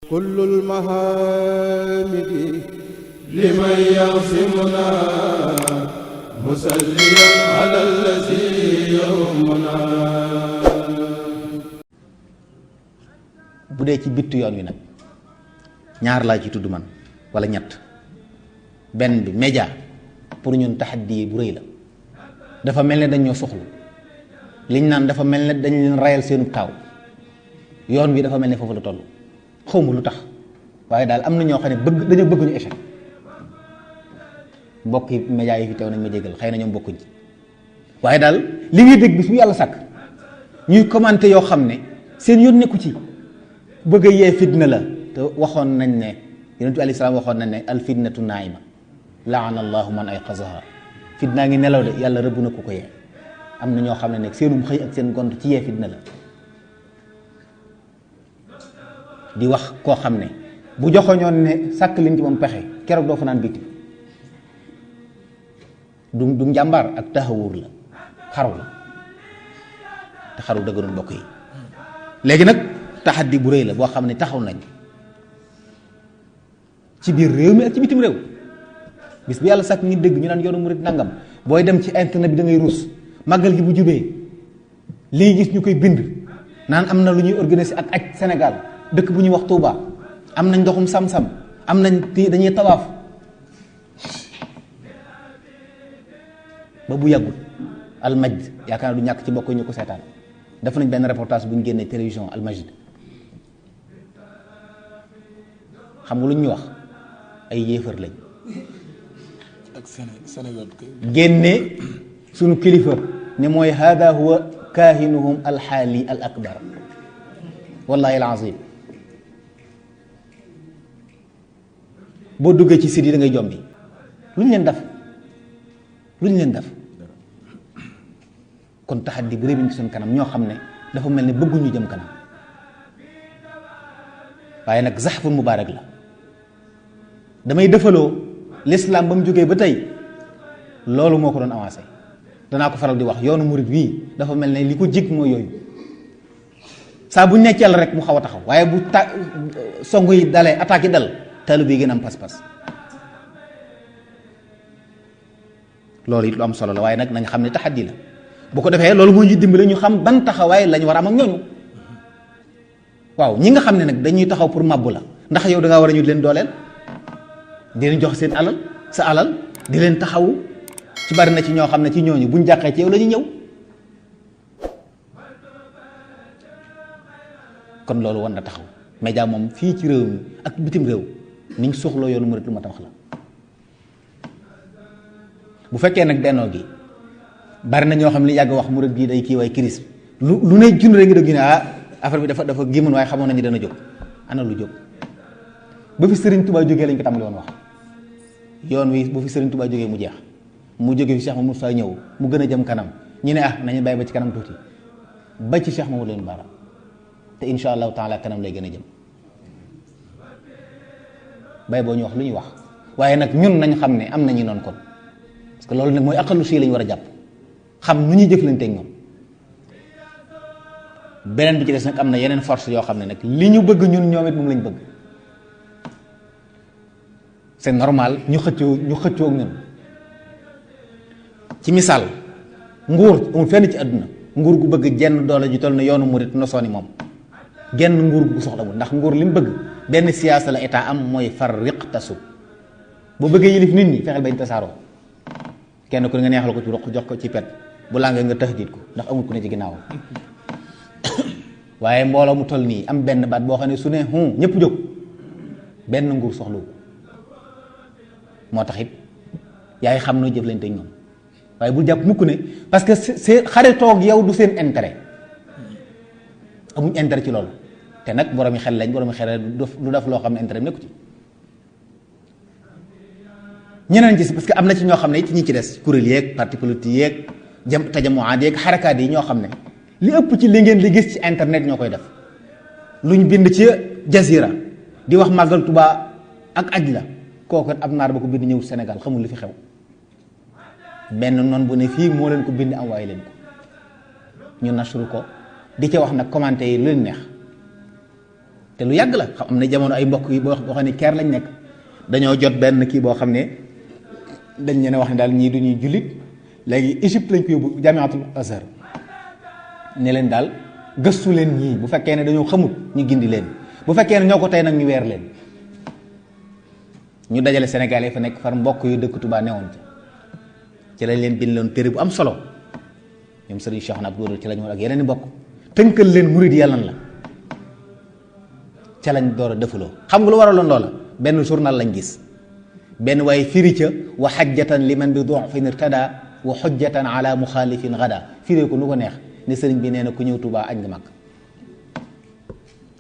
kullul mahamidi liman yasimuna musalliyan ala allazi yawmuna. bu dee ci bittu yoon wi nag ñaar laa ci tudd man wala ñett. benn bi média pour ñun taxaddi bu rëy la, dafa mel ne dañ ñoo soxlu liñ naan dafa mel ne dañ leen rayal seenu taaw. yoon wi dafa mel ne foofu la toll, xawma lu tax waaye daal am na ñoo xam ne dañoo bëgg ñu échec. mbokk yi média yi fi teew nañ ma jégal, xëy na ñoom bokkuñ ci, waaye daal li ngay dégg bis bu yàlla sàkk ñuy commenté yoo xam ne seen yoon nekku ci, bëgg a yee fitna la. te waxoon nañ ne yonent bi alayhi salaam waxoon nañ ne al fitnatu naayima laana allahu man ayqazaha. fitnaa ngi nelaw de, yàlla rëbb na ku ko yee. am na ñoo xam ne nag seenum xëy ak seen gont ci yee fitna la. di wax koo xam ne bu joxoñoon ne sàkk liñ ci moom pexe keroog doo fa naan bitti. du njàmbaar ak taxawur la, xaru la, te xaru dëgganul mbokk yi. léegi nag taxaddi bu rëy la boo xam ne taxaw nañ ci biir réew mi ak ci bitim réew. bis bu yàlla sàkk ngi dégg ñu naan yoonu murit nangam, booy dem ci internet bi da ngay ruus. màggal gi bu jubee lii gis ñu koy bind naan am na lu ñuy organiser ak aj Sénégal, dëkk bu ñuy wax Touba, am nañ ndoxum sam-sam, am nañ dañuy tawaaf. ba bu yàggul almajd yaakaar naa du ñàkk ci mbokk ñu ko seetaan, def nañ benn reportage bu ñu génnee télévision almajd. xam nga lu ñu wax ay yéefar lañ ak Sénégal génne sunu kilifa ne mooy hada huwa kaahinuhum alxaali al akbar. wallahi alazim boo duggee ci site yi da ngay jombi. lu ñu leen def kon taxaddi bu rëy bi ñu ci suñ kanam ñoo xam ne dafa mel ne bëgguñu jëm kanam, waaye nag zaxful mubaarak la. damay defaloo l'islam ba mu jógee ba tey loolu moo ko doon avancé. danaa ko faral di wax yoonu murit wii dafa mel ne li ko jig mooy yooyu. saa bu necceel rek mu xaw a taxaw, waaye bu song yi dalee attaque yi dal taalibe yi gën a am pas-pas. loolu it lu am solo la, waaye nag nañ xam ne taxaddi la. bu ko defee loolu moo ñu dimbale ñu xam ban taxawaay lañ war a am ak ñooñu. waaw ñi nga xam ne nag dañuy taxaw pour màbbu la, ndax yow da ngaa war a ñu leen dooleel, di leen jox seen alal, sa alal, di leen taxawu. ci bari na ci ñoo xam ne ci ñooñu buñ jàqee ci yow la ñuy ñëw. kon loolu war na taxaw. média moom fii ci réew mi ak bitim réew niñ soxloo yoonu murit lu ma tax la. bu fekkee nag bennoo gi bari na ñoo xam ne li yàgg wax murit bii day kii waay kiris lu ne jund rek ngi dégg ne affaire bi dafa gémman waaye xamoon nañu dana jóg. ana lu jóg ba fi Serigne Touba jógee lañ ko tàmbali woon wax yoon wi bu fi Serigne Touba jógee mu jeex, mu jóge fi Cheikh Mamadou Moussa ñëw mu gën a jëm kanam ñu ne nañu bàyyi ba ci kanam tuuti ba ci Cheikh Mamadou leen baara te insha allahu taala kanam lay gën a jëm. bay boo ñu wax lu ñuy wax, waaye nag ñun nañ xam ne am nañu noonu kon, parce que loolu nag mooy aqalu sii lañu war a jàpp, xam nu ñuy jëflanteeg ñoom. beneen bi ci des nag am na yeneen force yoo xam ne nag li ñu bëgg ñun ñoom it moom lañ bëgg. c'est normal ñu xëccoo ak ñun. ci misaal nguur amul fenn ci àdduna nguur gu bëgg jenn doole ju toll na yoonu murit nosooni moom genn nguur gu soxlawul, ndax nguur li mu bëgg benn siyaasa la état am mooy farriq tasub. boo bëggee yilif nit ñi fexeel bañ tasaaroo, kenn ku ne nga neexal ko ci roq jox ko ci pet bu laa nga taxdiit ko ndax amul ku ne ci ginnaaw. waaye mbooloo mu toll nii am benn baat boo xam ne su ne ñëpp jóg benn nguur soxlawu. moo tax it yaay xam noo jëflante ak ñoom, waaye bul jàpp mukk ne parce que c'est xaritoog yow du seen intérêt, amuñ intérêt ci loolu. te nag borom yi xel lañ, borom yi xel du def loo xam ne intérêt nekku ci. ñeneen gis parce que am na ci ñoo xam ne it ñi ci des kuréel yeeg parti politique yeeg tajamuwaat yeeg xarakaat yi ñoo xam ne li ëpp ci li ngeen di gis ci internet ñoo koy def. luñ bind ci Jazira di wax màggal Tuubaa ak aj la kooku ab naar ba ko bind ñëw Sénégal xamul li fi xew. benn noon bu ne fii moo leen ko bind envoyé leen ko ñu nasru ko di ca wax nag commenté yi lu leen neex te lu yàgg la xam am na jamono ay mbokk yi boo xam ne keer lañ nekk dañoo jot benn kii boo xam ne dañ leen wax ne daal ñii du ñuy jullit léegi Égypte lañ ko yóbbu Jamiatul Azhar ne leen daal gëstu leen ñii bu fekkee ne dañoo xamut ñu gindi leen bu fekkee ne ñoo ko tey nag ñu weer leen ñu dajale Sénégal yi fa nekk far mbokk yu dëkk Touba newoon ci lañ leen bind leen téere bu am solo ñoom Serigne Cheikh na Abdou ci lañ woon ak yeneen i mbokk tënkal leen murid yàllan la ca lañ door a defaloo xam nga lu waraloon loola benn journal lañ gis benn waaye firi ca wa xajjatan liman bi du'fin irtada wa xujjatan ala muxaalifin gada firee ko nu ko neex ne sëriñ bi nee na ku ñëw Touba añ nga mag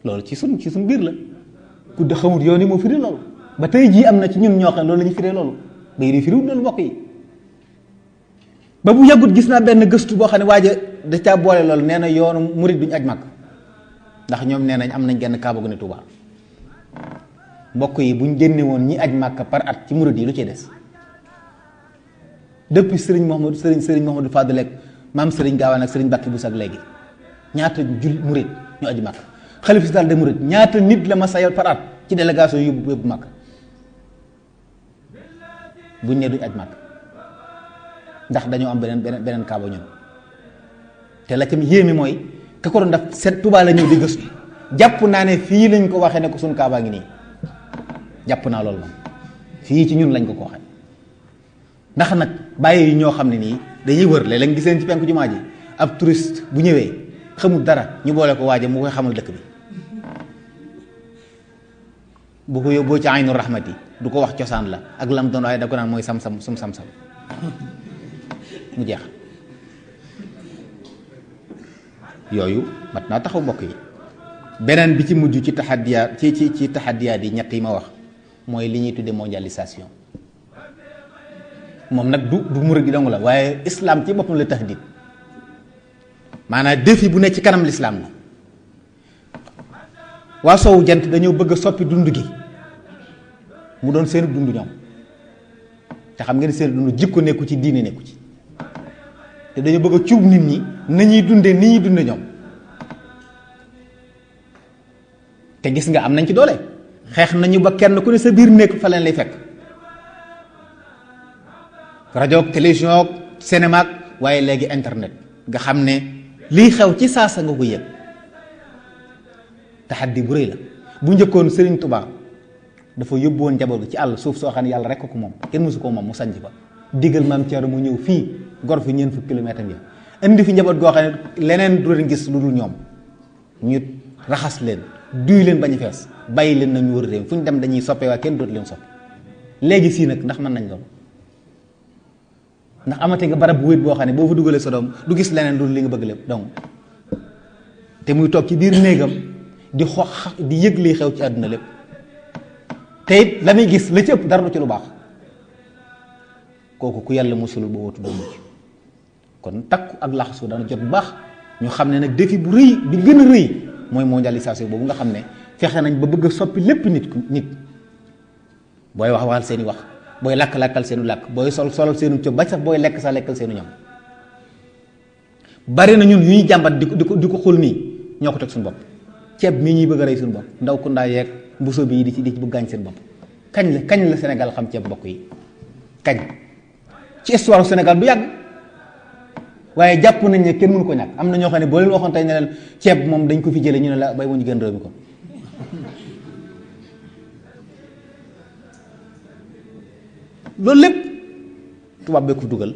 loolu ci sun biir la ku de xamut yoon yi moo firi loolu ba tey jii am na ci ñun ñoo xam loolu la ñu firee loolu bay di firiwut loolu mbokk yi ba bu yàggut gis naa benn gëstu boo xam ne waaja da caa boole loolu nee na yoonu murid duñu aj mag ndax ñoom nee nañ am nañ genn kaaba gu ne Touba mbokk yi buñ génne woon ñi aj màkk par at ci murid yi lu ci des depuis sëriñ Mouhamadou Fadel ak maam sëriñ Gaawaan ak sëriñ Bakki Bousso ak léegi ñaata murid ñu aj màkk xalifa daal de murid ñaata nit la ma sayal par at ci délégation yóbbu màkk buñ ne duñ aj màkk ndax dañoo am beneen kaaba ñun te la cam yéeme mooy ka ko doon def seet Touba la ñëw di gëstu jàpp naa ne fii lañ ko waxee ne ko suñ kaabaa ngi nii jàpp naa loolu moom fii ci ñun lañ ko waxee ndax nag bàyyi yi ñoo xam ne nii dañuy wër léeg-léeg gis leen ci penku jumaa ji ab touriste bu ñëwee xamul dara ñu boole ko waaje mu koy xamal dëkk bi bu ko yóbboo ci aynu rahmati du ko wax cosaan la ak lam doon waaye da ko naan mooy sam-sam sam-sam mu jeex yooyu mat naa taxaw mbokk yi beneen bi ci mujj ci taxadiyaat ci taxadiyaat yi ñett yi ma wax mooy li ñuy tudde mondialisation moom nag du murid gi dong la waaye islam ci boppam la tahdid maanaam défi bu nekk ci kanam l'islam la waa soowu jant dañoo bëgg a soppi dund gi mu doon seen dund ñoom te xam ngeen seen dund jikko nekku ci diine nekku ci te dañoo bëgg a cuub nit ñi nañuy dunde ni ñuy dunde ñoom te gis nga am nañ ci doole xeex nañu ba kenn ku ne sa biir nekk fa leen lay fekk rajo ak télévision ak cinéma ak waaye léegi internet nga xam ne lii xew ci saasa nga ko yëg taxaddi bu rëy la bu njëkkoon Serigne Touba dafa yóbbu woon njaboot gi ci àll suuf soo xam ne yàlla rek ko moom kenn mësu ko moom mu sanc fa digal maam Thierno mu ñëw fii gor fi ñeent fukki kilomètre am yi indi fi njaboot goo xam ne leneen du leen gis lu dul ñoom ñu raxas leen duy leen bañ a fees bàyyi leen nañu wër réew fu ñu dem dañuy soppee waa kenn dootu leen soppe léegi sii nag ndax mën nañ loolu ndax amate nga barab bu wéet boo xam ne boo fa dugalee sa doom du gis leneen lu li nga bëgg lépp donc te muy toog ci biir néegam di xox di yëg liy xew ci àdduna lépp te it la muy gis la ci ëpp dara du ci lu baax kooku ku yàlla musulul ba wootu doo mucc kon takku ak laxasu dana jot bu baax ñu xam ne nag défi bu rëy bi gën a rëy mooy mondialisation boobu nga xam ne fexe nañ ba bëgg a soppi lépp nit booy wax waxal seeni wax booy lakk-lakkal seenu làkk booy solal seenu cëb ba sax booy lekk sax lekkal seenu ñam bari na ñun yu ñuy jàmbat di ko xul nii ñoo ko teg suñu bopp ceeb mii ñuy bëgg a rey suñu bopp ndaw ku ndaa yeeg mbuso bi di ci bëgg gaañ seen bopp kañ la Sénégal xam ceeb mbokk yi kañ ci histoire Sénégal bu yàgg waaye jàpp nañ ne kenn mënu ko ñàkk am na ñoo xam ne boo leen waxoon tey ne leen ceeb moom dañ ko fi jëlee ñu ne la bay mu ñu gën réew mi ko loolu lépp tubaab bee ko dugal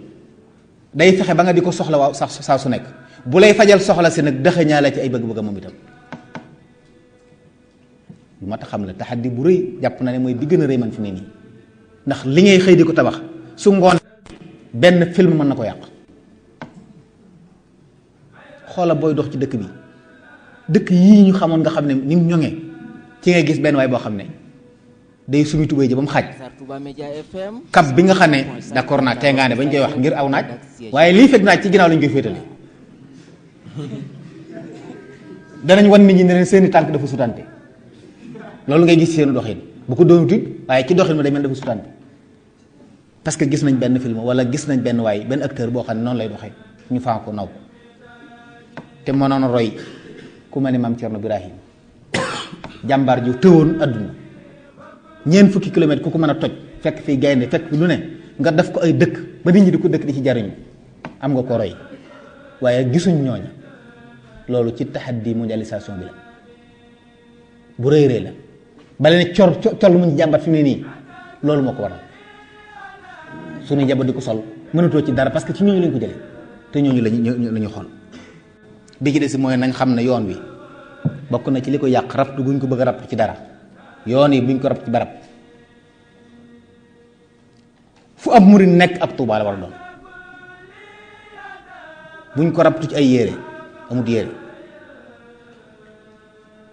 day fexe ba nga di ko soxla waaw sax saa su nekk bu lay fajal soxla si nag dëxëñaale ci ay bëgg-bëgg moom itam lu ma tax xam la taxaddi bu rëy jàpp na ne mooy bi gën a rëy man fi ne nii ndax li ngay xëy di ko tabax su ngoon benn film mën na ko yàq xoola booy dox ci dëkk bi dëkk yii ñu xamoon nga xam ne ni mu ñoŋee ci ngay gis benn waay boo xam ne day sumi tubéy ji ba mu xaaj kap bi nga xam ne d'accord naa tengaane bañ koy wax ngir aw naaj waaye lii fekk naaj ci ginnaaw lañ koy féetale danañ wan nit ñi ne leen seeni tànk dafa sutante loolu ngay gis seenu doxin bu ko doon tuut waaye ci doxin ma day mel dafa sutante parce que gis nañ benn film wala gis nañ benn waay benn acteur boo xam ne noonu lay doxee ñu faa ko naw te mënoon a roy ku mel ni maam Thierno Birahim jàmbaar ju tëwoon adduna ñeent fukki kilomètres ku ko mën a toj fekk fii gaynde fekk lu ne nga def ko ay dëkk ba nit ñi di ko dëkk di ci jariñu am nga ko roy waaye gisuñ ñooña loolu ci taxaddi mondialisation bi la bu rëy rëy la bale ne col mu ñu jàmbat fi mu ne nii loolu moo ko waral suñu njaboot di ko sol mënatoo ci dara parce que ci ñooñu lañ ko jëlee te ñooñu lañu xool bi ci des mooy nañ xam ne yoon wi bokk na ci li ko yàq rabtu guñ ko bëgg a rabtu ci dara yoon yi buñ ko rabtu ci barab fu ab murid nekk ab Tuubaa la war a doon buñ ko rabtu ci ay yére amut yére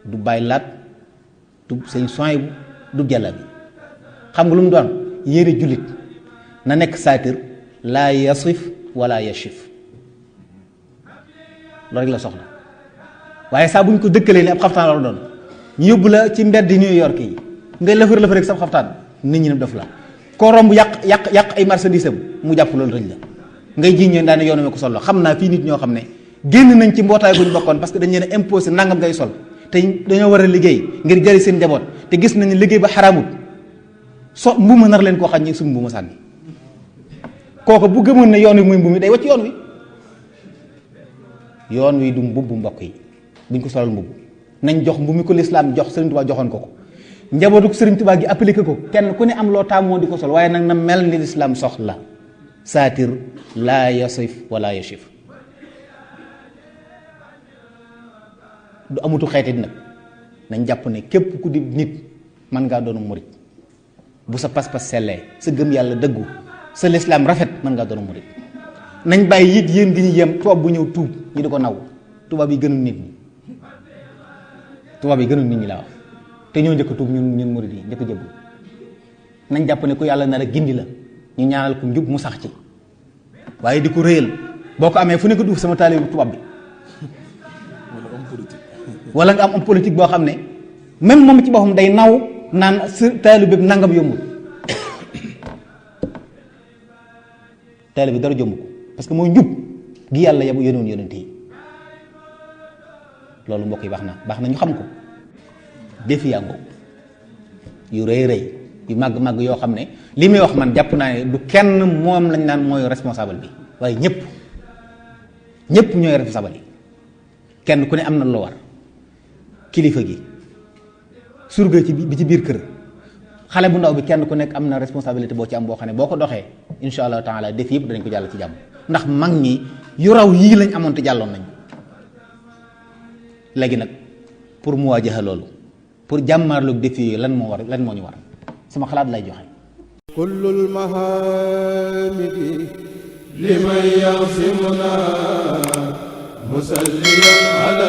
du bàyyi laat du seen soin bu du jàlla bi xam nga lu mu doon yére jullit na nekk saatir laa yasif wala yashif loolu rek la soxla waaye saa bu ñu ko dëkkalee ni ab xaftaan war a doon ñu yóbbu la ci mbedd New York yi ngay lëfër lëfër rek sab xaftaan nit ñi ne def la koo romb yàq ay marchandise am mu jàpp loolu rëñ la ngay jiñ ñoo daane yoonu ma ko solo xam naa fii nit ñoo xam ne génn nañ ci mbootaay bu ñu bokkoon parce que dañ leen a imposé nangam ngay sol te dañoo war a liggéey ngir jëri seen njaboot te gis nañu liggéey ba xaraamut mbuuma nar leen koo xam ñi suñ mbuuma sànni kooku bu gëmoon ne yoon wi muy mbuum day wacc yoon wi du mbubb mbokk yi buñ ko solal mbubb nañ jox mbubb mi ko lislaam jox Sëriñ Tuubaa joxoon ko njabootu Sëriñ Tuubaa gi appliqué ko kenn ku ne am loo taamoo di ko sol waaye nag na mel ni lislaam soxla saatir laa yasif wala yashif du amutu xeeti nag nañ jàpp ne képp ku di nit mën ngaa doonu murit bu sa pas-pas sellee sa gëm yàlla dëggu sa lislaam rafet mën ngaa doonu murit nañ bàyyi it yéen gi ñu yem tubaab bu ñëw tuub ñu di ko naw tubaab yi gënul nit ñi tubaab yi gënul nit ñi laa wax te ñoo njëkk a tuub ñun murit yi njëkk a jëbbu nañ jàpp ne ku yàlla nar a gindi la ñu ñaanal ko njub mu sax ci waaye di ko réyal boo ko amee fu ne ko duuf sama taalibu tubaab bi wala nga am am politique boo xam ne même moom ci boppam day naw naan sa taalibe bi nangam yombul taalibe bi dara jomb ko parce que mooy njub gi yàlla yabu yónnoon yónnent yi loolu mbokk yi baax na ñu xam ko defi yàngoo yu rëy rëy yu màgg yoo xam ne li muy wax man jàpp naa ne du kenn moom lañ naan mooy responsable bi waaye ñëpp ñooy responsable yi kenn ku ne am na loo war kilifa gi surga bi ci biir kër xale bu ndaw bi kenn ku nekk am na responsabilité boo ci am boo xam ne boo ko doxee insha allah taala def yëpp danañ ko jàll ci jàmm ndax mag ñi yu raw yii lañ amoon te jàlloon nañ léegi nag pour mu waajaxa loolu pour jàmmaarloog def yi lan moo ñu war sama xalaat lay joxe kullul mahamidi liman yasimuna musalliyan ala